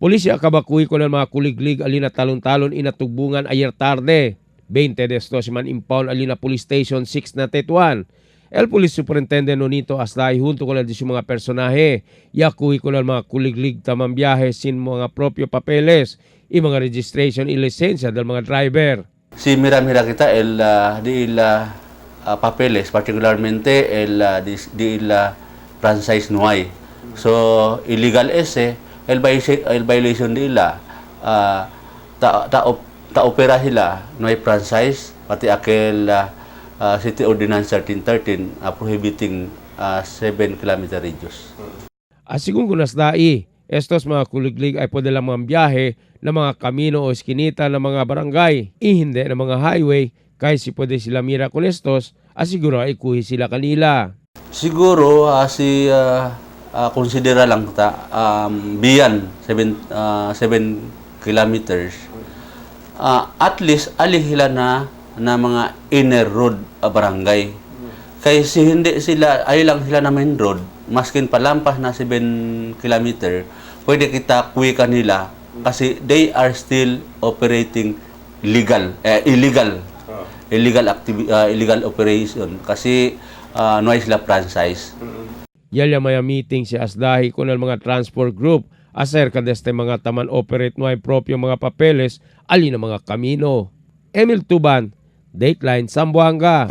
Pulisya kabakuy ko ng mga kuliglig alina talon-talon inatugbungan ayer tarde. 20 de estos man impound alina Police Station 6 na Tetuan. El Police Superintendent Nonito Aslay junto con el de su mga personaje, yakuhi ko ng mga kuliglig tamang biyahe sin mga propio papeles, y mga registration y lisensya del mga driver. Si mira-mira kita el di ila papeles, particularmente el di ila franchise nuay. So illegal ese el violation di ila ta opera sila nuay franchise pati aquel City Ordinance 1313 prohibiting 7 kilometer radius. Asigun kunas dai, estos mga kuliglig ay pwede lamang biyahe ng mga kamino o eskinita ng mga barangay, i hindi ng mga highway, kaya si pwede sila mira con estos, asiguro ay kuhi sila kanila. Siguro si konsidera lang ta biyan 7 kilometers. At least alihila na na mga inner road barangay. Kay si hindi sila ay lang sila na main road, maskin palampas na 7 kilometer, pwede kita kuwi kanila kasi they are still operating legal illegal. Illegal illegal operation kasi no sila franchise. Yalya maya meeting si Asdahi con el mga transport group acerca de este mga taman operate no hay propio mga papeles ali na mga kamino. Emil Tuban, Dateline Zamboanga.